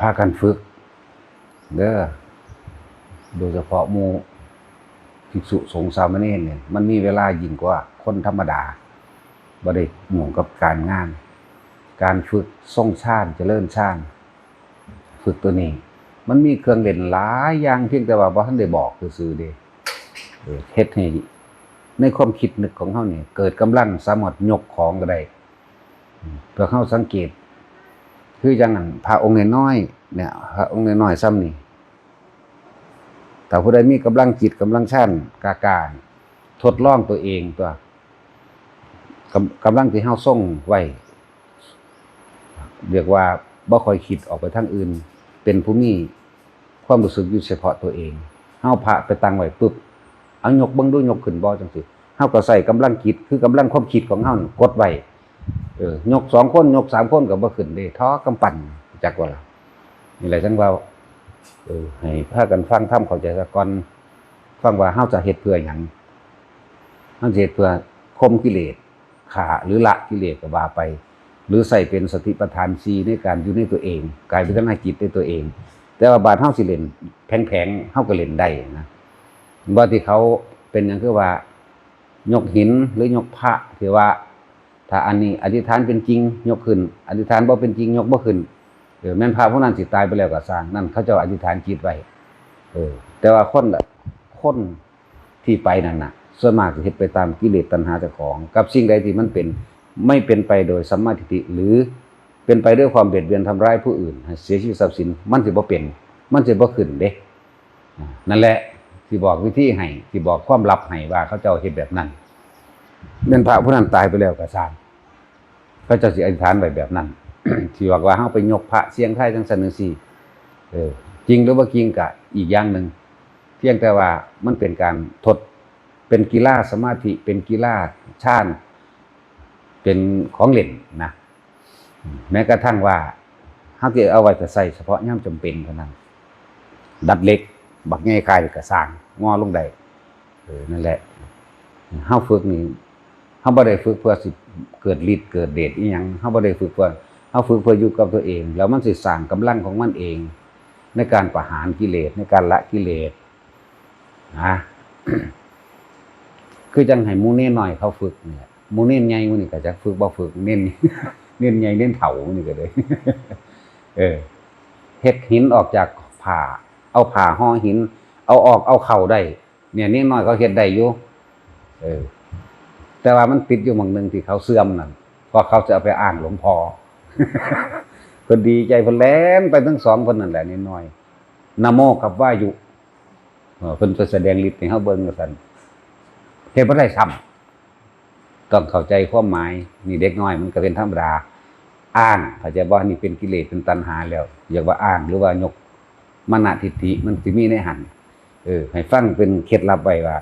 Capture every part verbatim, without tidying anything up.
พากันฝึกเด้อ โดยเฉพาะหมู่ภิกษุสงฆ์สามเณรเนี่ย มันมีเวลายิ่งกว่าคนธรรมดา บ่ได้ยุ่งกับการงาน การฝึกทรงฌาน เจริญฌาน ฝึกตัวนี้ มันมีเครื่องเล่นหลายอย่าง เพียงแต่ว่าบ่ทันได้บอกซื่อๆเด้ เออ เฮ็ดให้ในความคิดนึกของเฮานี่ เกิดกำลังสามารถยกของก็ได้ อืม เพื่อเฮาสังเกต คือจั่งนั้น พระองค์น้อยๆเนี่ย พระองค์น้อยๆส่ำนี่ ถ้าผู้ใดมีกำลังจิตกำลังฌานกล้าๆ ทดลองตัวเองตัว กำ- กำลังที่เฮาทรงไว้ เรียกว่าบ่ค่อยคิดออกไปทางอื่น เป็นผู้มีความรู้สึกอยู่เฉพาะตัวเอง เฮาพระไปตั้งไว้ปุ๊บ เอายกเบิ่งดู ยกขึ้นบ่จั่งซี้ เฮาก็ใช้กำลังจิต คือกำลังความคิดของเฮานั่นกดไว้ เออ ยกสองคน ยกสามคนก็บ่ขึ้นเด้ ท้อกำปั้น จักว่าล่ะ นี่แหละจั่งว่า เออ ให้พากันฟังธรรมเข้าใจซะก่อน ฟังว่าเฮาจะเฮ็ดเพื่อหยัง เฮาสิเฮ็ดเพื่อข่มกิเลส ฆ่าหรือละกิเลสก็ว่าไป หรือใช้เป็นสติปัฏฐานสี่ในการอยู่ในตัวเอง กายเวทนาจิตในตัวเอง แต่ว่าบาดเฮาสิเล่นแผลงๆ เฮาก็เล่นได้นะ ว่าที่เขาเป็นหยังคือว่า ยกหินหรือยกพระที่ว่า ถ้าอันนี้อธิษฐานเป็นจริงยกขึ้น อธิษฐานบ่เป็นจริงยกบ่ขึ้น เออ แม่นพระผู้นั้นสิตายไปแล้วก็ซ่าง นั่นเขาเจ้าอธิษฐานจิตไว้ เออ แต่ว่าคนละ คนที่ไปนั่นน่ะ ส่วนมากสิเฮ็ดไปตามกิเลสตัณหาเจ้าของ กับสิ่งใดที่มันเป็น ไม่เป็นไปโดยสัมมาทิฏฐิ หรือเป็นไปด้วยความเบียดเบียนทำร้ายผู้อื่น ให้เสียชีวิตทรัพย์สิน มันสิบ่เป็น มันสิบ่ขึ้นเด้ อ่า นั่นแหละ สิบอกวิธีให้ สิบอกความลับให้ว่าเขาเจ้าเฮ็ดแบบนั้น แม่นพระผู้นั้นตายไปแล้วก็ซ่าง เขาเจ้าสิอธิษฐานไว้แบบนั้น สิบอกว่าเฮาไปยกพระเสี่ยงทายจั่งซั้นจั่งซี้ เออ จริงหรือบ่จริงก็อีกอย่างหนึ่ง เพียงแต่ว่ามันเป็นการทด เป็นกีฬาสมาธิ เป็นกีฬาฌาน เป็นของเล่นนะ แม้กระทั่งว่าเฮาสิเอาไว้แต่ใช้เฉพาะยามจำเป็นเท่านั้น ดัดเหล็กบักใหญ่คายก็ซ่าง งอลงได้ เออ นั่นแหละ เฮาฝึกนี่ เฮาบ่ได้ฝึกเพื่อสิเกิดฤทธิ์เกิดเดชอีหยัง เฮาบ่ได้ฝึกเพื่อ เฮาฝึกเพื่ออยู่กับตัวเอง แล้วมันสิสร้างกำลังของมันเอง ในการประหารกิเลส ในการละกิเลส นะ คือจั่งให้หมู่เณรน้อยเขาฝึกนี่แหละ หมู่เณรใหญ่หมู่นี่ก็จักฝึกบ่ฝึก เณร เณรใหญ่เณรเฒ่าหมู่นี่ก็เลย เออ เฮ็ดหินออกจากผ้า เอาผ้าห่อหิน เอาออกเอาเข้าได้ เนี่ย เณรน้อยเขาเฮ็ดได้อยู่ เออ แต่ว่ามันติดอยู่หม่องหนึ่งที่เขาเสื่อมนั่น เพราะเขาจะเอาไปอ้างหลวงพ่อ เพิ่นดีใจ เพิ่นแล่นไปทั้งสองเพิ่นนั่นแหละ เณรน้อย นะโมกับวายุ เออ เพิ่นไปแสดงฤทธิ์ให้เฮาเบิ่งว่าซั่น เฮ็ดบ่ได้ซ้ำ ต้องเข้าใจความหมาย นี่เด็กน้อยมันก็เป็นธรรมดา อ้าง เข้าใจบ่ นี่เป็นกิเลส เป็นตัณหาแล้ว เรียกว่าอ้าง หรือว่ายกมานะทิฏฐิ มันสิมีในหั่น เออ ให้ฟังเป็นเคล็ดลับไว้ว่า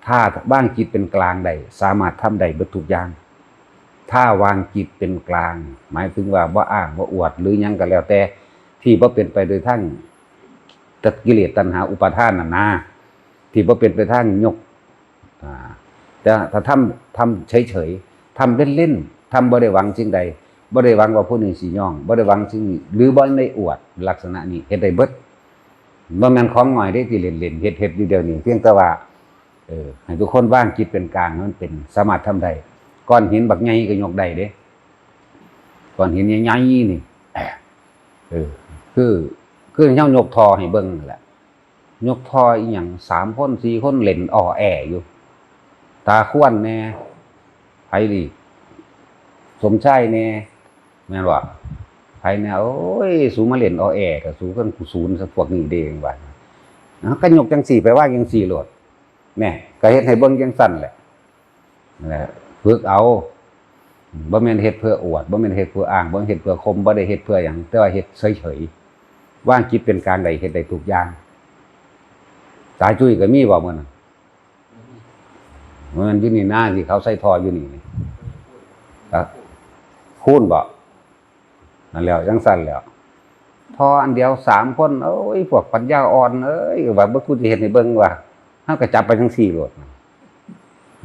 ถ้าวางจิตเป็นกลางได้ สามารถทำได้เบิดทุกอย่าง ถ้าวางจิตเป็นกลาง หมายถึงว่าบ่อ้าง บ่อวด หรือหยังก็แล้วแต่ ที่บ่เป็นไปโดยทางกิเลสตัณหาอุปาทานนั่นนะ ที่บ่เป็นไปทางยก อ่า แต่ถ้าทำ ทำเฉยๆ ทำเล่นๆ ทำบ่ได้หวังสิ่งใด บ่ได้หวังว่าผู้นี้สิยอม บ่ได้หวังสิ่งนี้ หรือบ่ได้อวด ลักษณะนี้เฮ็ดได้เบิด บ่แม่นของน้อยเด้ที่เล่นๆ เฮ็ดๆ อยู่เดี๋ยวนี้ เพียงแต่ว่า เออ ให้ทุกคนวางจิตเป็นกลาง มันเป็น สามารถทำได้ ก้อนหินบักใหญ่ก็ยกได้เด้ ก้อนหินใหญ่ๆ นี่ เออ คือ คือเฮายกท่อให้เบิ่งนั่นแหละ ยกท่ออีหยัง สามคน สี่คน เล่นอ่อแออยู่ ตาควรแน่ ไผอีก สมชายแน่ แม่นบ่ ไผแน่ โอ้ย สูมาเล่นอ่อแอ ก็สูกันกูศูนย์ซะพวกนี้เด้ ว่า เฮาก็ยกจั่งซี้ ไปวางจั่งซี้โลด แน่ ก็เฮ็ดให้เบิ่งจั่งซั่นแหละ นั่นแหละ ฝึกเอา บ่แม่นเฮ็ดเพื่ออวด บ่แม่นเฮ็ดเพื่ออ้าง บ่แม่นเฮ็ดเพื่อข่ม บ่ได้เฮ็ดเพื่อหยัง แต่ว่าเฮ็ดเฉยๆ วางจิตเป็นกลางได้ เฮ็ดได้ทุกอย่าง ตาจุ้ยก็มีบ่มื้อนั้น มื้อนั้นอยู่นี่นา ที่เขาใส่ท่ออยู่นี่ ครับ คูณบ่ นั่นแหล้ว จั่งซั่นแหล้ว ท่ออันเดียวสามคน โอ้ย พวกปัญญาอ่อนเอ้ย ว่าบ่ กูสิเฮ็ดให้เบิ่งว่า เฮาก็จับไปจั่งซี้โลด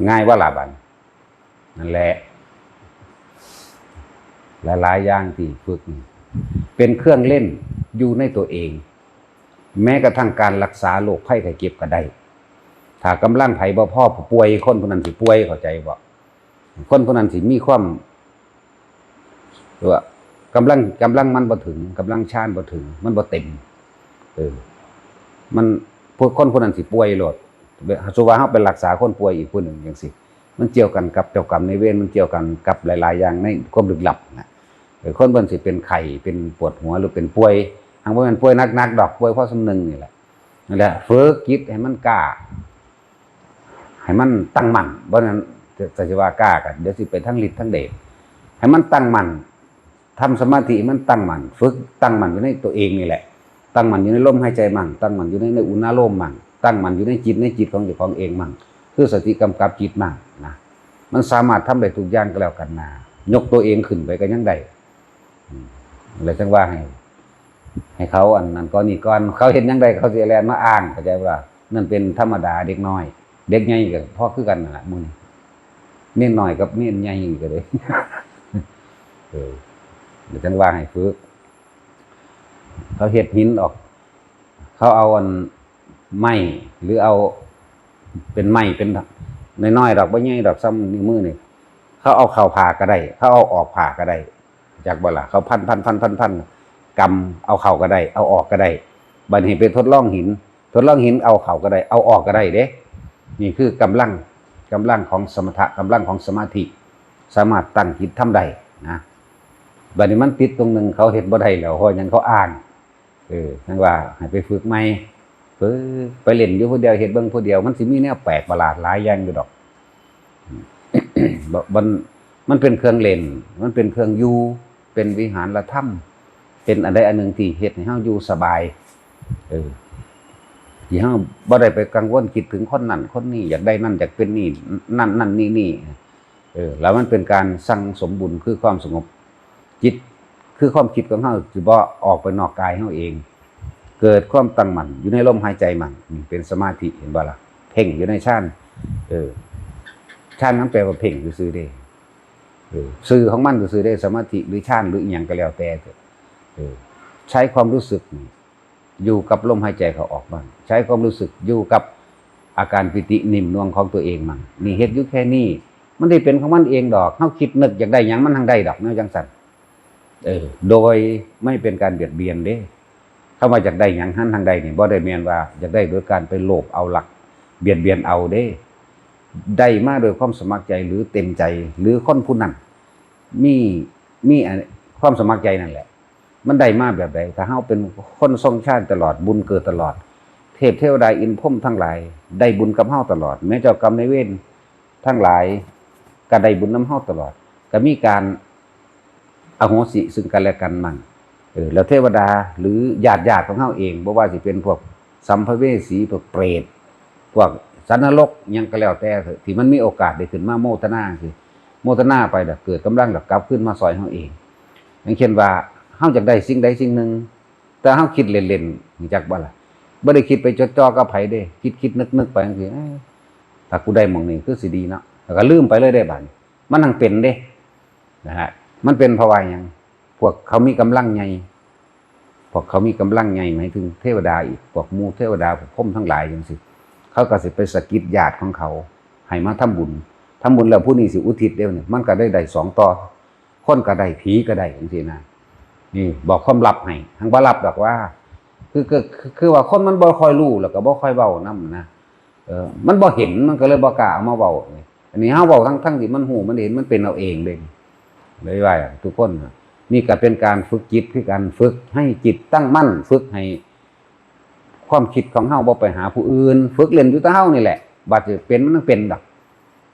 ง่ายบ่ล่ะบัด นั่นแหละ หลายๆ อย่างที่ฝึกนี่ เป็นเครื่องเล่นอยู่ในตัวเอง แม้กระทั่งการรักษาโรคภัยไข้เจ็บก็ได้ ถ้ากำลังไผบ่พอป่วย คนผู้นั้นสิป่วย เข้าใจบ่? คนผู้นั้นสิมีความ ว่ากำลัง กำลังมันบ่ถึง กำลังฌานบ่ถึง มันบ่เต็ม เออ มัน พวกคนผู้นั้นสิป่วยโลด สมมุติว่าเฮาไปรักษาคนป่วยอีกผู้หนึ่งจั่งซี้ มันเกี่ยวกันกับเจ้ากรรมนายเวร มันเกี่ยวกันกับหลายๆอย่างในความลึกลับนะ เออ คนเพิ่นสิเป็นไข้ เป็นปวดหัว หรือเป็นป่วย หากบ่แม่นป่วยหนักๆดอก ป่วยพอส่ำหนึ่งนี่แหละ นั่นแหละ ฝึกจิตให้มันกล้า ให้มันตั้งมั่น บ่นั้นจะ จะสิว่ากล้าก็ เดี๋ยวสิไปทางฤทธิ์ทางเดช ให้มันตั้งมั่น ทำสมาธิให้มันตั้งมั่น ฝึกตั้งมั่นอยู่ในตัวเองนี่แหละ ตั้งมั่นอยู่ในลมหายใจมั่ง ตั้งมั่นอยู่ใน ในอุณาโลมมั่ง ตั้งมั่นอยู่ในจิต ในจิตของเจ้าของเองมั่ง คือสติกำกับจิตมั่งนะ มันสามารถทำได้ทุกอย่างก็แล้วกันนะ ยกตัวเองขึ้นไปก็ยังได้ อืม แล้วจั่งว่าให้ ให้เขาอันนั้นก่อนนี่ก่อน เขาเฮ็ดหยังได้ เขาสิแล่นมาอ้าง เข้าใจบ่ล่ะ? นั่นเป็นธรรมดาเด็กน้อย เด็กใหญ่ก็พอคือกันนั่นล่ะ หมู่นี้ เนนน้อยกับเนนใหญ่ก็เลย เออ แล้วจั่งว่าให้ฝึก เขาเฮ็ดหินออก เขาเอาอันไม้ หรือเอาเป็นไม้ เป็นน้อยๆดอก บ่ใหญ่ดอก ส่ำนิ้วมือนี่ เขาเอาเข้าผ่าก็ได้ เขาเอาออกผ่าก็ได้ จักบ่ล่ะ? เขาพัน พัน พัน พัน พัน กำเอาเข้าก็ได้ เอาออกก็ได้ บัดนี้ไปทดลองหิน ทดลองหินเอาเข้าก็ได้ เอาออกก็ได้เด้ นี่คือกำลัง กำลังของสมถะ กำลังของสมาธิ สามารถตั้งจิตทำได้นะ บัดนี้มันติดตรงหนึ่ง เขาเฮ็ดบ่ได้แล้ว เพราะหยัง เขาอ้าง เออ จั่งว่าให้ไปฝึกใหม่ ฝึก ไปเล่นอยู่ผู้เดียว เฮ็ดเบิ่งผู้เดียว มันสิมีแนวแปลกประหลาดหลายอย่างอยู่ดอก บ่ มัน มันเป็นเครื่องเล่น มันเป็นเครื่องอยู่ เป็นวิหารธรรม เป็นอันใดอันหนึ่งที่เฮ็ดให้เฮาอยู่สบาย เออ ที่เฮาบ่ได้ไปกังวลคิดถึงคนนั้นคนนี้ อยากได้นั่นอยากเป็นนี่ นั่นนั่นนี่นี่ เออ แล้วมันเป็นการสั่งสมบุญคือความสงบ จิตคือความคิดของเฮาสิบ่ออกไปนอกกายเฮาเอง เกิดความตั้งมั่นอยู่ในลมหายใจมั่ง นี่เป็นสมาธิ เห็นบ่ล่ะ? เพ่งอยู่ในฌาน เออ ฌานมันแปลว่าเพ่งซื่อๆเด้ เออ ชื่อของมันซื่อๆเด้ สมาธิหรือฌานหรืออิหยังก็แล้วแต่เถอะ เออ ใช้ความรู้สึกนี่อยู่กับลมหายใจเข้าออกบ้าง ใช้ความรู้สึกอยู่กับอาการปีตินิ่มนวลของตัวเองบ้าง นี่เฮ็ดอยู่แค่นี้ มันได้เป็นของมันเองดอก เฮาคิดนึกอยากได้หยังมันหังได้ดอก แนวจั่งซั้น เออ โดยไม่เป็นการเบียดเบียนเด้ คำว่าอยากได้หยังหันทางใดนี่ บ่ได้แม่นว่าอยากได้โดยการไปโลภเอาลัก เบียดเบียนเอาเด้ ได้มาโดยความสมัครใจหรือเต็มใจ หรือคนผู้นั้นมี มีอัน ความสมัครใจนั่นแหละ มันได้มาแบบใด ถ้าเฮาเป็นคนทรงฌานตลอด บุญเกิดตลอด เทพเทวดาอินทร์พรหมทั้งหลาย ได้บุญกับเฮาตลอด แม้เจ้ากรรมนายเวรทั้งหลาย ก็ได้บุญนำเฮาตลอด ก็มีการอโหสิซึ่งกันและกันมั่ง เออ แล้วเทวดาหรือญาติญาติของเฮาเอง บ่ว่าสิเป็นพวกสัมภเวสี พวกเปรต พวกสัตว์นรก หยังก็แล้วแต่เถอะ ที่มันมีโอกาสได้ขึ้นมาโมทนาสิ โมทนาไปแล้วเกิดกำลังแล้วกลับคืนมาซอยเฮาเอง อย่างเช่นว่า เฮาอยากได้สิ่งใดสิ่งหนึ่ง แต่เฮาคิดเล่นๆ รู้จักบ่ล่ะ? บ่ได้คิดไปจดจ่อกับไผเด้ คิดๆ นึกๆ ไปจั่งซี้ เอ้ย ถ้ากูได้หม่องนี้คือสิดีเนาะ แล้วก็ลืมไปเลยเด้บัดนี้ มันหังเป็นเด้ นะฮะ มันเป็นเพราะว่าหยัง? พวกเขามีกำลังใหญ่ พวกเขามีกำลังใหญ่ หมายถึงเทวดาอีก พวกหมู่เทวดา พวกพรหมทั้งหลายจั่งซี้ เขาก็สิไปสะกิดญาติของเขา ให้มาทำบุญ ทำบุญแล้วผู้นี้สิอุทิศเด้ มันก็ได้ ได้สองต่อ คนก็ได้ ผีก็ได้จั่งซี้นะ นี่บอกความลับให้ หังบ่ลับดอกว่า คือ คือ คือ คือว่าคนมันบ่ค่อยรู้ แล้วก็บ่ค่อยเว้านำนะ เออ มันบ่เห็น มันก็เลยบ่กล้าเอามาเว้า อันนี้เฮาเว้าทั้งๆที่มันรู้ มันเห็น มันเป็นเอาเองเด้ เลยว่าทุกคนน่ะ นี่ก็เป็นการฝึกจิตคือกัน ฝึกให้จิตตั้งมั่น ฝึกให้ความคิดของเฮาบ่ไปหาผู้อื่น ฝึกเล่นอยู่แต่เฮานี่แหละ บัดสิเป็นมันต้องเป็นดอก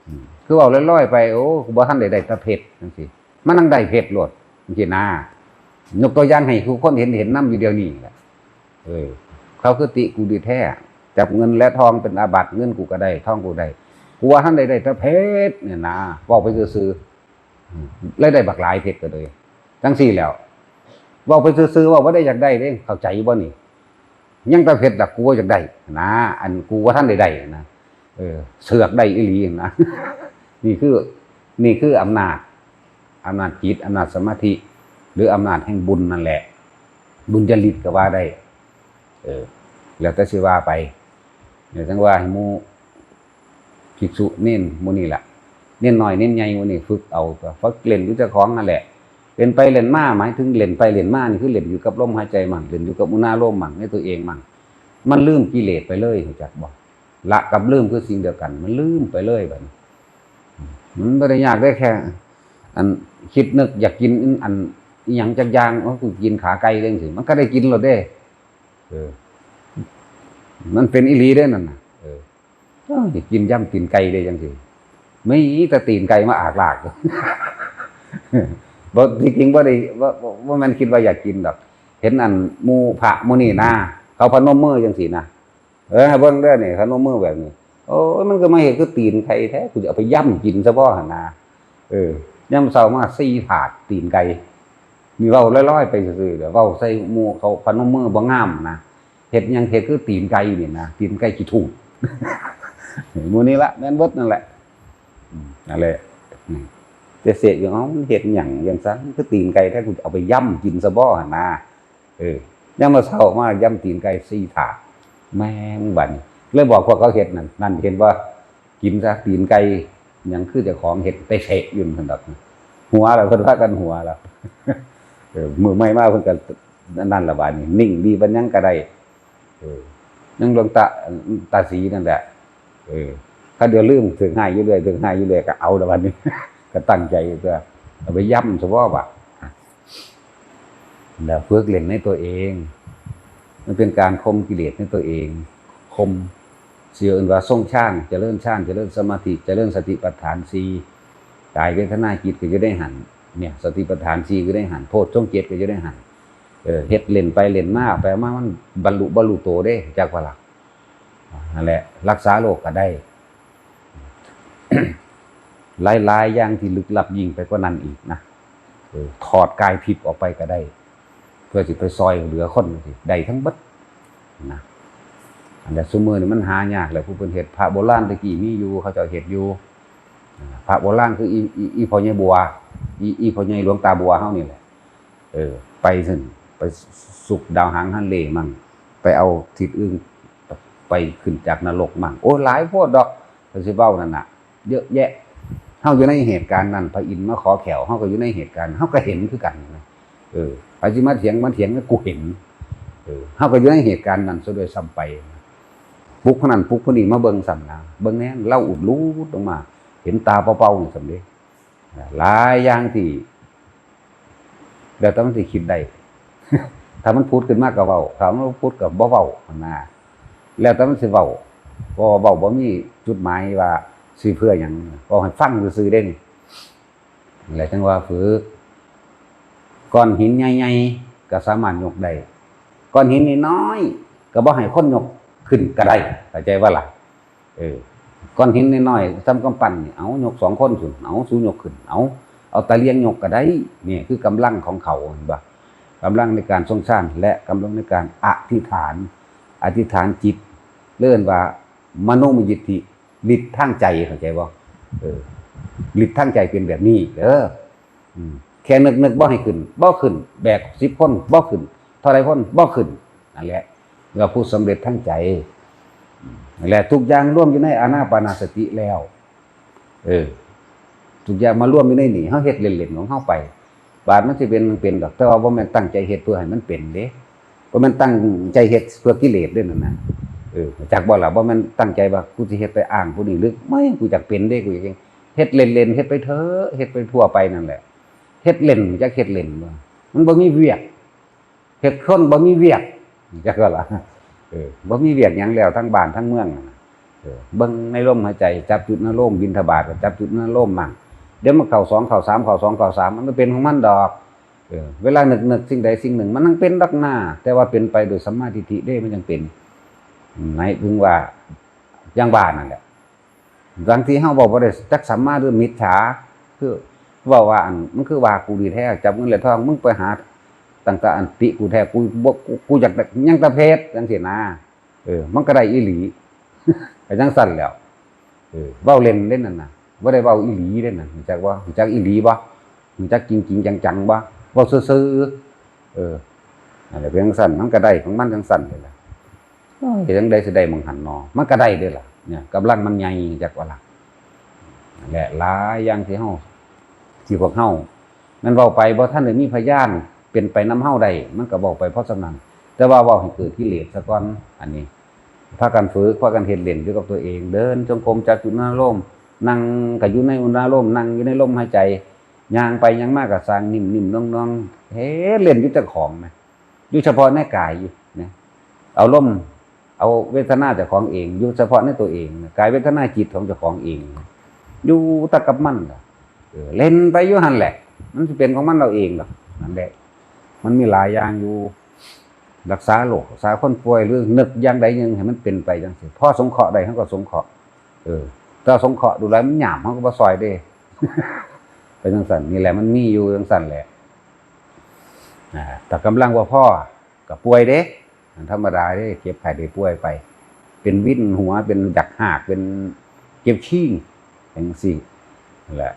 อืม คือเว้าลอยๆไป โอ้ กูบ่ทันได้ ได้แต่เพชรจั่งซี้ มันต้องได้เพชรโลดจั่งซี้นะ ยกตัวอย่างให้ทุกคนเห็น เห็นนำอยู่เดี๋ยวนี้แหละ เออ เขาคือติกูดีแท้ จับเงินและทองเป็นอาบัติ เงินกูก็ได้ ทองกูได้ กูว่าทันได้ ได้แต่เพชรเนี่ยนะ เว้าไปซื่อๆ อืม เลยได้บักหลายเพชรก็เลย จั่งซี้แหล้ว เว้าไปซื่อๆ เว้าบ่ได้อยากได้เด้ เข้าใจอยู่บ่นี่? ยังแต่เพชรดอก กูบ่อยากได้นะ อันกูว่าทันได้ได้นะ เออ เสือกได้อีหลีนะ นี่คือ นี่คืออำนาจ อำนาจจิต อำนาจสมาธิ หรืออำนาจแห่งบุญนั่นแหละ บุญญาฤทธิ์ก็ว่าได้ เออ แล้วแต่สิว่าไป เนี่ย จั่งว่าให้หมู่ภิกษุเณรหมู่นี่ล่ะ เณรน้อยเณรใหญ่หมู่นี่ฝึกเอา ก็ฝึกเล่นอยู่เจ้าของนั่นแหละ เล่นไปเล่นมา หมายถึงเล่นไปเล่นมานี่คือเล่นอยู่กับลมหายใจมั่ง เล่นอยู่กับอุณาโลมมั่ง ในตัวเองมั่ง มันลืมกิเลสไปเลย รู้จักบ่ ละกับลืมคือสิ่งเดียวกัน มันลืมไปเลยบัดนี้ มันบ่ได้ยากเด้ แค่ อัน คิดนึกอยากกินอันอิหยังจักอย่าง โอ้ กูกินขาไก่จั่งซี้ มันก็ได้กินแล้วเด้ เออ มันเป็นอีหลีเด้นั่นน่ะ เออ เอ้ย กินยำตีนไก่เด้จั่งซี้ มีแต่ตีนไก่มาอากลาก บ่ ที่จริงบ่ได้ บ่ บ่ บ่แม่นคิดว่าอยากกินดอก เห็นอันหมู่พระหมู่นี่นะ เขาพนมมือจั่งซี้นะ เออ ให้เบิ่งเด้อนี่ พนมมือแบบนี้ โอ้ย มันก็มาเฮ็ดคือตีนไก่แท้ กูจะเอาไปย่ำกินซะบ่หั่นนะ เออ ยามเช้ามาสี่ถาดตีนไก่ นี่เว้าลอยๆไปซื่อๆ เดี๋ยวเว้าใส่หมู่เขาพนมมือบ่งามนะ เฮ็ดหยังเฮ็ดคือตีนไก่นี่นะ ตีนไก่ขี้ถูก หมู่นี้ละ แม่นเบิดนั่นแหละ อืม นั่นแหละ อืม แต่เสกอยู่ เอ้า มันเฮ็ดหยังจั่งซั้น คือตีนไก่แท้ กูจะเอาไปย่ำกินซะบ่หั่นนะ เออ ยามมื้อเช้ามาย่ำตีนไก่สี่ถาด แม่งบัดนี้ เลยบอกพวกเขาเฮ็ดนั่น นั่นเห็นบ่ กินซะตีนไก่ หยังคือเจ้าของเฮ็ด ไปเสกอยู่นั่นดอก หัวแล้ว เพิ่นพากันหัวแล้ว เออ มื้อใหม่มาเพิ่นก็นั่นล่ะ บาดนี้ นิ่งดี บ่หยังก็ได้ เออ ยังหลวงตา ตาศรีนั่นแหละ เออ คันเดี๋ยวลืม ถืกฮ้ายอยู่เรื่อย ถืกฮ้ายอยู่เรื่อย ก็เอาละบาดนี้ ก็ตั้งใจตัว เอาไปย่ำซะบ่วะ แล้วฝึกเล่นในตัวเอง มันเป็นการข่มกิเลสในตัวเอง ข่ม สิเอิ้นว่าทรงฌาน เจริญฌาน เจริญสมาธิ เจริญสติปัฏฐานสี่ กายเวทนาจิตก็อยู่ในหั่น เนี่ย สติปัฏฐานสี่ก็อยู่ในหั่น โพชฌงค์เจ็ดก็อยู่ในหั่น เออ เฮ็ดเล่นไปเล่นมา ไปมามันบรรลุบ่รู้โตเด้ จักว่าล่ะ นั่นแหละ รักษาโรคก็ได้ หลายๆอย่างที่ลึกลับยิ่งไปกว่านั้นอีกนะ เออ ถอดกายทิพย์ออกไปก็ได้ เพื่อสิไปซอยเหลือคนจั่งซี้ ได้ทั้งเบิดนะ อันนี้ซุมื้อนี้มันหายากแหละ ผู้เพิ่นเฮ็ด พระโบราณแต่กี้มีอยู่ เขาเจ้าเฮ็ดอยู่ พระโบราณคืออี อี อีพ่อใหญ่บัว อี อีพ่อใหญ่หลวงตาบัวเฮานี่แหละ เออ ไปซั่น ไปสุกดาวหางฮันเลมั่ง ไปเอาทิศอื่น ไปขึ้นจากนรกมั่ง โอ้ หลายโพดดอก ก็สิเว้านั่นน่ะ เยอะแยะ เฮาอยู่ในเหตุการณ์นั้น พระอินทร์มาขอแข้ว เฮาก็อยู่ในเหตุการณ์ เฮาก็เห็นคือกันนะ เออ ไผสิมาเถียง มาเถียงนะ กูเห็น เออ เฮาก็อยู่ในเหตุการณ์นั้นซะด้วยซ้ำไป ปลุกผู้นั้นปลุกผู้นี้มาเบิ่งซ้ำนะ เบิ่งแหน่ ลาวอุดรูดลงมา เห็นตาเปล่าๆนี่ซ้ำเด้ หลายอย่างที่ แล้วแต่มันสิคิดได้ ถ้ามันผุดขึ้นมาก็เว้า ถ้ามันบ่ผุดก็บ่เว้าหั่นนะ แล้วแต่มันสิเว้า เพราะว่าเว้าบ่มีจุดหมายว่าสิเพื่อหยัง เว้าให้ฟังซื่อๆเด้นี่ แหละจั่งว่าฝึก ก้อนหินใหญ่ๆก็สามารถยกได้ ก้อนหินน้อยๆก็บ่ให้คนยกขึ้นก็ได้ เข้าใจบ่ล่ะ เออ ก้อนหินน้อยๆส่ำกำปั้นนี่ เอายกสองคนซุ่น เอาสูยกขึ้น เอา เอาตะเลียงยกก็ได้ นี่คือกำลังของเขา เห็นบ่ กำลังในการทรงฌาน และกำลังในการอธิษฐาน อธิษฐานจิต เอิ้นว่ามโนมยิทธิ ฤทธิ์ทางใจ เข้าใจบ่ เออ ฤทธิ์ทางใจเป็นแบบนี้เด้อ อืม แค่นึกๆบ่ให้ขึ้น บ่ขึ้น แบกสิบคน บ่ขึ้น เท่าใดคน บ่ขึ้น นั่นแหละ เรียกว่าผู้สำเร็จทางใจ อืม นั่นแหละ ทุกอย่างรวมอยู่ในอานาปานสติแล้ว เออ ทุกอย่างมารวมอยู่ในนี่ เฮาเฮ็ดเล่นๆของเฮาไป บาดมันสิเป็น มันเป็นดอก แต่ว่าบ่แม่นตั้งใจเฮ็ดเพื่อให้มันเป็นเด้ บ่แม่นตั้งใจเฮ็ดเพื่อกิเลสเด้นั่นน่ะ เออ จักบ่ล่ะ บ่แม่นตั้งใจว่ากูสิเฮ็ดไปอ้างผู้นี้ หรือ ไม่ กูอยากเป็นเด้ กูอยากเฮ็ดเล่นๆ เฮ็ดไปเถอะ เฮ็ดไปทั่วไปนั่นแหละ เฮ็ดเล่น จักเฮ็ดเล่นบ่ มันบ่มีเวียก เฮ็ดคนบ่มีเวียก จักว่าล่ะ เออ บ่มีเวียกหยังแล้ว ทั้งบ้านทั้งเมืองนั่นน่ะ เออ เบิ่งในลมหายใจ จับจุดอนุโลม บิณฑบาตก็จับจุดอนุโลมมั่ง เดี๋ยวมันเข้าสอง เข้าสาม เข้าสอง เข้าสาม มันก็เป็นของมันดอก เออ เวลานึก นึกสิ่งใดสิ่งหนึ่ง มันต้องเป็นดอกหน้า แต่ว่าเป็นไปโดยสัมมาทิฏฐิเด้ มันจั่งเป็น หมายถึงว่า อย่างว่านั่นแหละ บางทีเฮาเว้าบ่ได้จักสัมมาหรือมิจฉา คือเว้าว่าอัน มันคือว่ากูดีแท้ จับเงินและทอง มึงไปหาตั้งแต่อันติกูแท้ กูบ่ กู กูอยากได้หยังแต่เพชร จั่งซี้นะ เออ มันก็ได้อีหลี ก็จั่งซั่นแหล้ว เออ เว้าเล่นเด้นั่นน่ะ บ่ได้เว้าอีหลีเด้นั่น รู้จักบ่ รู้จักอีหลีบ่ รู้จักจริงๆจังๆบ่ เว้าซื่อๆ เออ นั่นแหละ เพียงซั่นมันก็ได้ของมันจังซั่นเลยล่ะ โอ้ย จังได๋สิได้หม่องหั่นนอ มันก็ได้เด้ล่ะ เนี่ย กำลังมันใหญ่จักว่าล่ะ นั่นแหละ หลายอย่างที่เฮา ที่พวกเฮา มันเว้าไปบ่ทันได้มีพยานเป็นไปนำเฮาได้ มันก็เว้าไปพอส่ำนั้น แต่ว่าเว้าให้เกิดกิเลสซะก่อน อันนี้ พากันฝึก พากันเฮ็ดเล่นอยู่กับตัวเอง เดินจงกรม จับจุดอนุโลม นั่งก็อยู่ในอุณาโลม นั่งอยู่ในลมหายใจ ย่างไปย่างมาก็ซ่างนิ่มๆ นวลๆ เฮ็ดเล่นอยู่เจ้าของนะ อยู่เฉพาะในกายอยู่นะ เอาลม เอาเวทนาเจ้าของเอง อยู่เฉพาะในตัวเองนะ กายเวทนาจิตของเจ้าของเอง อยู่แต่กับมันล่ะ เออ เล่นไปอยู่หั่นแหละ มันสิเป็นของมันเอาเองดอก นั่นแหละ มันมีหลายอย่างอยู่ รักษาโรค รักษาคนป่วย หรือนึกอย่างใดอย่างหนึ่งให้มันเป็นไปจังซี่ พอสงเคราะห์ได้ เฮาก็สงเคราะห์ เออ ถ้าสงเคราะห์ดูแล้วมันหยาบ เฮาก็บ่ซ่อยเด้ ไปจังซั่น นี่แหละ มันมีอยู่จังซั่นแหละ อ่า ถ้ากำลังบ่พอ ก็ป่วยเด้ มันธรรมดาเด้ เจ็บไข้ได้ป่วยไป เป็นวินหัว เป็นอยากหาก เป็นเจ็บคิ้ง จังซี่ นั่นแหละ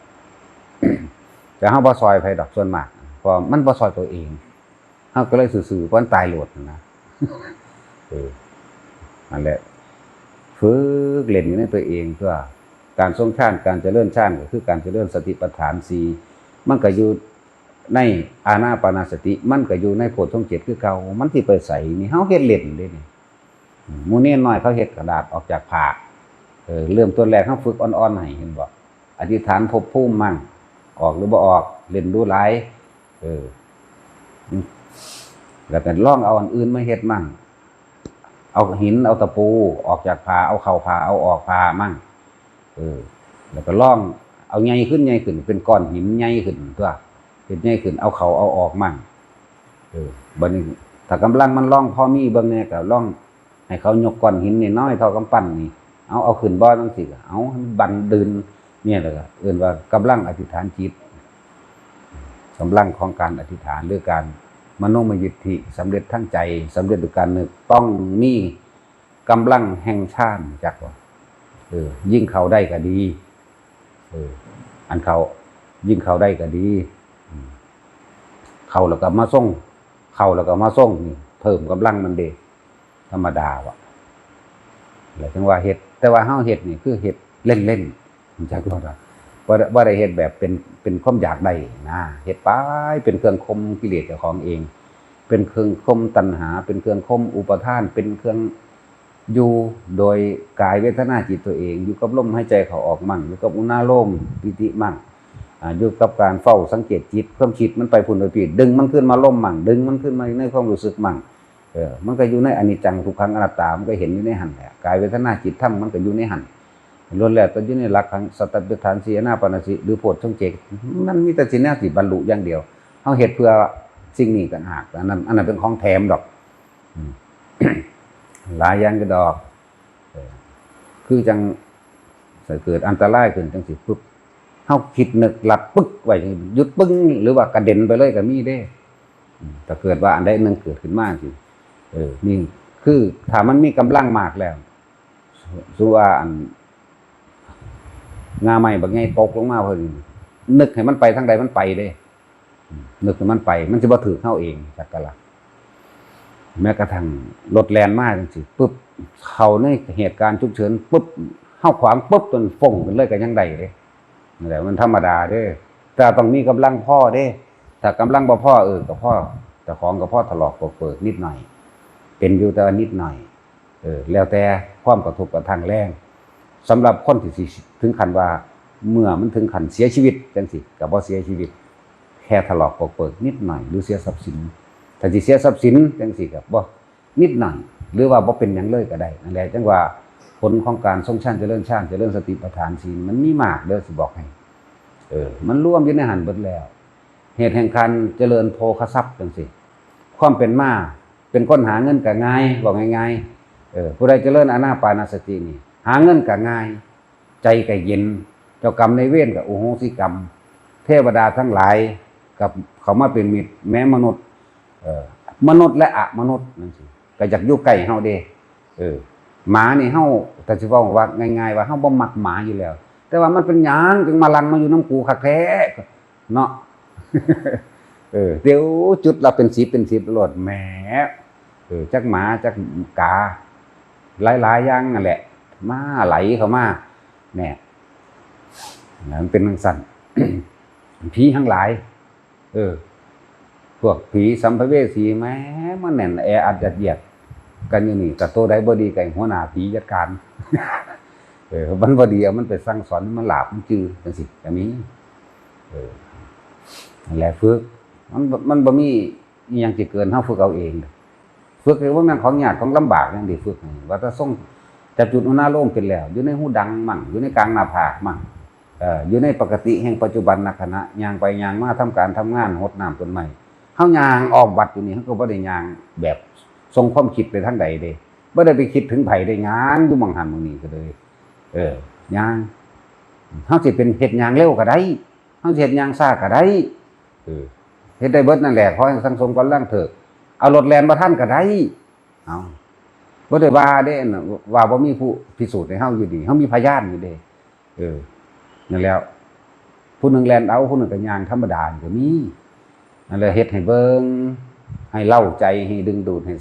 แต่เฮาบ่ซ่อยไผดอกส่วนมาก เพราะมันบ่ซ่อยตัวเอง เฮาก็เลยซื่อๆ เพราะมันตายโลดนะ เออ นั่นแหละ ฝึกเล่นอยู่ในตัวเอง เพื่อการทรงฌาน การเจริญฌาน ก็คือการเจริญสติปัฏฐานสี่ มันก็อยู่ในอานาปานสติ มันก็อยู่ในโพชฌงค์เจ็ดคือเก่า มันสิไปไสนี่ เฮาเฮ็ดเล่นเด้นี่ อืม หมู่เณรน้อยเขาเฮ็ดกระดาษออกจากผ้า เออ เริ่มต้นแรกเฮาฝึกอ่อนๆ ให้ เห็นบ่ อธิษฐานภพภูมิมั่ง ออกหรือบ่ออก เล่นดูหลาย เออ แล้วก็ลองเอาอันอื่นมาเฮ็ดมั่ง เอาหิน เอาตะปู ออกจากผ้า เอาเข้าผ้า เอาออกผ้ามั่ง เออ แล้วก็ลองเอาใหญ่ขึ้น ใหญ่ขึ้น เป็นก้อนหินใหญ่ขึ้นตั๊ว เฮ็ดใหญ่ขึ้น เอาเข้าเอาออกมั่ง เออ บัดนี้ ถ้ากำลังมันลองพอมีเบิ่งแหน่ ก็ลองให้เขายกก้อนหินน้อยๆ เท่ากำปั้นนี่ เอา เอาขึ้นบ่ จังซี่ก็เอา ให้มันบันดืน เนี่ยแหละก็เอิ้นว่ากำลังอธิษฐานจิต กำลังของการอธิษฐาน หรือการมโนมยิทธิ สำเร็จทางใจ สำเร็จด้วยการนึก ต้องมีกำลังแห่งฌาน จักว่า เออ ยิ่งเข้าได้ก็ดี เออ อันเข้า ยิ่งเข้าได้ก็ดี อืม เข้าแล้วก็มาทรง เข้าแล้วก็มาทรงนี่ เพิ่มกำลังมันเด้ ธรรมดาว่ะ แล้วจังว่าเฮ็ด แต่ว่าเฮาเฮ็ดนี่คือเฮ็ดเล่นๆ จักว่า บ่ได้ บ่ได้เฮ็ดแบบเป็น เป็นความอยากได้นะ เฮ็ดไปเป็นเครื่องข่มกิเลสเจ้าของเอง เป็นเครื่องข่มตัณหา เป็นเครื่องข่มอุปาทาน เป็นเครื่องอยู่โดยกายเวทนาจิตตัวเอง อยู่กับลมหายใจเข้าออกมั่ง อยู่กับอุณาโลมปิติมั่ง อ่า อยู่กับการเฝ้าสังเกตจิต ความคิดมันไปพุ้นไปพี้ ดึงมันขึ้นมาลมมั่ง ดึงมันขึ้นมาในความรู้สึกมั่ง เออ มันก็อยู่ในอนิจจังทุกขังอนัตตา มันก็เห็นอยู่ในหั่นแหละ กายเวทนาจิตธรรมมันก็อยู่ในหั่น ล้วนแล้วแต่อยู่ในหลักของสติปัฏฐานสี่ อานาปานสติ หรือโพชฌงค์เจ็ด มันมีแต่สิ่งนี้สิบรรลุอย่างเดียว เฮาเฮ็ดเพื่อสิ่งนี้ต่างหาก อันนั้น อันนั้นเป็นของแถมดอก อืม หลายอย่างก็ดอก เออ คือจัง ถ้าเกิดอันตรายขึ้นจังซี่ปุ๊บ เฮาคิดนึกลัดปึ๊กไว้ หยุดปึ้ง หรือว่ากระเด็นไปเลยก็มีเด้ อืม ถ้าเกิดว่าอันใดหนึ่งเกิดขึ้นมาจังซี่ เออ นี่คือถ้ามันมีกำลังมากแล้ว ส- สมมุติว่าอัน งาไม้บักใหญ่ตกลงมาเพิ่น นึกให้มันไปทางใดมันไปเด้ อืม นึกให้มันไป มันสิบ่ถืกเฮาเอง จักกะละ แม้กระทั่งรถแล่นมาจังซี่ปุ๊บ เข้าในเหตุการณ์ฉุกเฉินปุ๊บ เฮาขวางปุ๊บ จนฟงขึ้นเลยก็ยังได้เด้ นั่นแหละ มันธรรมดาเด้ แต่ต้องมีกำลังพอเด้ ถ้ากำลังบ่พอ เออ ก็พอ เจ้าของก็พอถลอกปวกเปิกนิดหน่อย เป็นอยู่แต่ว่านิดหน่อย เออ แล้วแต่ความกระทบกระทั่งแรง สำหรับคนที่สิถึงขั้นว่า เมื่อมันถึงขั้นเสียชีวิตจังซี่ ก็บ่เสียชีวิต แค่ถลอกปวกเปิกนิดหน่อย หรือเสียทรัพย์สิน ถ้าสิเสียทรัพย์สินจังซี่ก็บ่ นิดหน่อย หรือว่าบ่เป็นหยังเลยก็ได้ นั่นแหละ จังว่าผลของการทรงฌานเจริญฌาน เจริญสติปัฏฐานสี่ มันมีมากเด้อ สิบอกให้ เออ มันรวมอยู่ในหั่นเบิดแล้ว เหตุแห่งการเจริญโภคทรัพย์จังซี่ ความเป็นมา เป็นคนหาเงินก็ง่าย บอกง่ายๆ เออ ผู้ใดเจริญอานาปานสตินี่ หาเงินก็ง่าย ใจก็เย็น เจ้ากรรมนายเวรก็อโหสิกรรม เทวดาทั้งหลายก็เข้ามาเป็นมิตร แม้มนุษย์ เออ มนุษย์และอมนุษย์จังซี่ ก็อยากอยู่ใกล้เฮาเด้ เออ หมานี่เฮา ถ้าสิเว้าว่าง่ายๆ ว่าเฮาบ่มักหมาอยู่แล้ว แต่ว่ามันเป็นหยังจึงมาลังมาอยู่นำกูคักแท้ เนาะ เออ เดี๋ยวจุดละเป็นสิบเป็นสิบโลดแหม เออ จักหมาจักกา หลายๆอย่างนั่นแหละ มาไหลเข้ามา เนี่ย มันเป็นจั่งซั้น ผีทั้งหลาย เออ พวกผีสัมภเวสีแหม มันแน่นแออัดยัดเยียดกันอยู่นี่ แต่ตัวใดบ่ดีก็ให้หัวหน้าผีจัดการ เออ มันบ่ดีเอามันไปสั่งสอน มันหลาบมันจือจั่งซี้ก็มี เออ นั่นแหละฝึก มันบ่ มันบ่มีอิหยังสิเกิน เฮาฝึกเอาเอง ฝึกนี่บ่แม่นของยากของลำบากหยังเด้ ฝึกนี่ ว่าแต่ทรงจับจุดอุณาโลมเป็นแล้ว อยู่ในหูดังมั่ง อยู่ในกลางหน้าผากมั่ง เอ่อ อยู่ในปกติแห่งปัจจุบันนขณะ ย่างไปย่างมา ทำการทำงาน หดน้ำต้นไม้ เฮาย่างอ้อมวัดอยู่นี่ เฮาก็บ่ได้ย่างแบบส่งความคิดไปทางใดเด้ บ่ได้ไปคิดถึงไผเด้ ย่างอยู่หม่องหั้นหม่องนี้ก็เลย เออ ย่าง เฮาสิเป็นเฮ็ดย่างเร็วก็ได้ เฮาสิเฮ็ดย่างช้าก็ได้ เออ เฮ็ดได้เบิดนั่นแหละ ขอให้สั่งสมกำลังเถิด เอารถแล่นบ่ทันก็ได้ เอา บ่ได้ว่าเด้นะ ว่าบ่มีผู้พิสูจน์ให้เฮาอยู่ดี เฮามีพยานอยู่เด้ เออ นั่นแหล้ว ผู้หนึ่งแล่นเอา ผู้หนึ่งก็ย่างธรรมดาก็มี นั่นแหละ เฮ็ดให้เบิ่ง ให้เร้าใจ ให้ดึงดูด ให้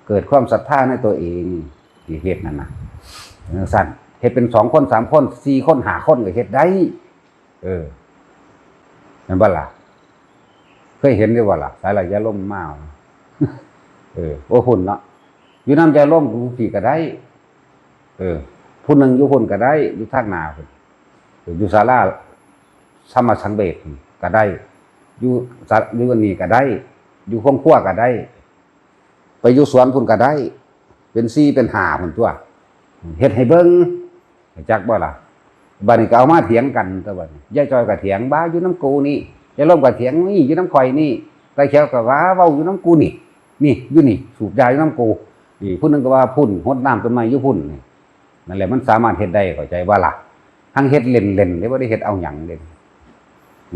เกิดความศรัทธาในตัวเอง ที่เฮ็ดนั่นน่ะ จั่งซั้น เฮ็ดเป็นสองคน สามคน สี่คน ห้าคนก็เฮ็ดได้ เออ แม่นบ่ล่ะ เคยเห็นอยู่บ่ล่ะ สายไหลยาลมมา เออ โอ้ พุ่นเนาะ อยู่นำยาลมผู้พี่ก็ได้ เออ ผู้หนึ่งอยู่พุ่นก็ได้ อยู่ทางหน้าพุ่น เออ อยู่ศาลาธรรมสังเวชก็ได้ อยู่ศา อยู่อันนี้ก็ได้ อยู่โรงครัวก็ได้ ไปอยู่สวนพุ่นก็ได้ เป็นสี่เป็นห้าพุ่นตัว เฮ็ดให้เบิ่ง จักบ่ล่ะ บัดนี้ก็เอามาเถียงกันตัวบัดนี้ ยายจอยก็เถียง "บ่า อยู่นำกูนี่" ยายลมก็เถียง "นี่ อยู่นำข่อยนี่" ตาเขียวก็ว่า "เว้าอยู่นำกูนี่ นี่ อยู่นี่ สูบยาอยู่นำกู" นี่ ผู้หนึ่งก็ว่า "พุ่น หดน้ำต้นไม้อยู่พุ่น" นี่ นั่นแหละ มันสามารถเฮ็ดได้ เข้าใจบ่ล่ะ ทั้งเฮ็ดเล่นๆ เด้ บ่ได้เฮ็ดเอาหยังเด้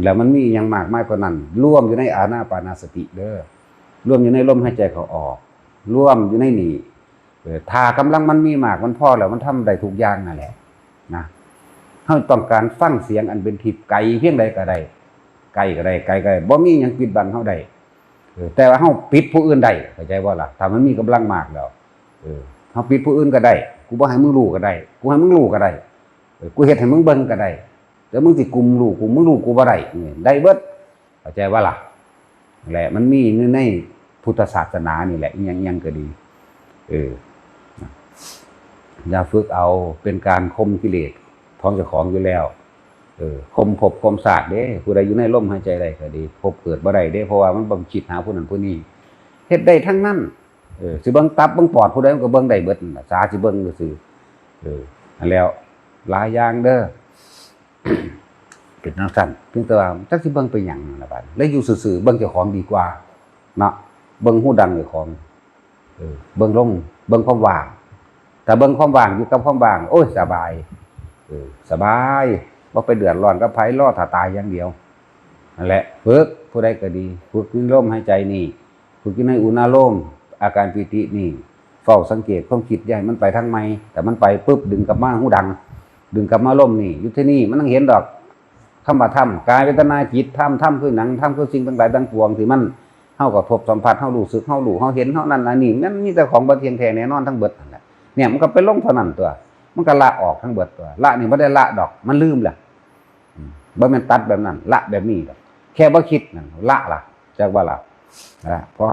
แล้วมันมีหยังมากมายกว่านั้น รวมอยู่ในอานาปานสติเด้อ รวมอยู่ในลมหายใจเข้าออก รวมอยู่ในนี่ เออ ถ้ากำลังมันมีมากมันพอแล้ว มันทำได้ทุกอย่างนั่นแหละ นะ เฮาต้องการฟังเสียงอันเป็นทิพย์ ไกลเพียงใดก็ได้ ใกล้ก็ได้ ไกลก็ได้ บ่มีหยังปิดบังเฮาได้ เออ แต่ว่าเฮาปิดผู้อื่นได้ เข้าใจบ่ล่ะ ถ้ามันมีกำลังมากแล้ว เออ เฮาปิดผู้อื่นก็ได้ กูบ่ให้มึงรู้ก็ได้ กูให้มึงรู้ก็ได้ เออ กูเฮ็ดให้มึงเบิ่งก็ได้ แต่มึงสิกุมรู้กู มึงรู้กูบ่ได้ นี่ ได้เบิด เข้าใจบ่ล่ะ แหละ มันมีอยู่ในพุทธศาสนานี่แหละ อิหยังๆก็ดี เออ อย่าฝึกเอา เป็นการข่มกิเลสของเจ้าของอยู่แล้ว เออ ข่มภพข่มชาติเด้ ผู้ใดอยู่ในลมหายใจได้ก็ดี ภพเกิดบ่ได้เด้ เพราะว่ามันบ่คิดหาผู้นั้นผู้นี้ เฮ็ดได้ทั้งนั้น เออ สิเบิ่งตับเบิ่งปอดผู้ใดมันก็เบิ่งได้เบิดนั่นล่ะ สาสิเบิ่งซื่อๆ เออ นั่นแล้ว หลายอย่างเด้อ เป็นจั่งซั้น เพียงแต่ว่าจักสิเบิ่งไปหยังนั่นล่ะบัด เลยอยู่ซื่อๆ เบิ่งเจ้าของดีกว่า เนาะ เบิ่งหูดังเจ้าของ เออ เบิ่งลม เบิ่งความว่าง ถ้าเบิ่งความว่าง อยู่กับความว่าง โอ้ย สบาย เออ สบาย บ่ไปเดือดร้อนกับไผ รอถ้าตายอย่างเดียว นั่นแหละ ฝึก ผู้ใดก็ดี ฝึกอยู่ในลมหายใจนี่ ฝึกอยู่ในอุณาโลม อาการปีตินี่ เฝ้าสังเกตความคิด อย่าให้มันไปทางใหม่ แต่มันไปปุ๊บ ดึงกลับมาหูดัง ดึงกลับมาลมนี่ อยู่ที่นี่ มันต้องเห็นดอก คำว่าธรรม กาย เวทนา จิต ธรรม ธรรมคือหยัง ธรรมคือสิ่งทั้งหลายทั้งปวงที่มัน เฮากระทบสัมผัส เฮารู้สึก เฮารู้ เฮาเห็น เฮานั่นอันนี้ มันมีแต่ของบ่เที่ยงแท้แน่นอนทั้งเบิดนั่นแหละ เนี่ย มันก็ไปลงเท่านั้นตัว มันก็ละออกทั้งเบิดตัว ละนี่บ่ได้ละดอก มันลืมแหละ อืม บ่แม่นตัดแบบนั้น ละแบบนี้ดอก แค่บ่คิดนั่น ละล่ะ จักว่าละ ละ พอ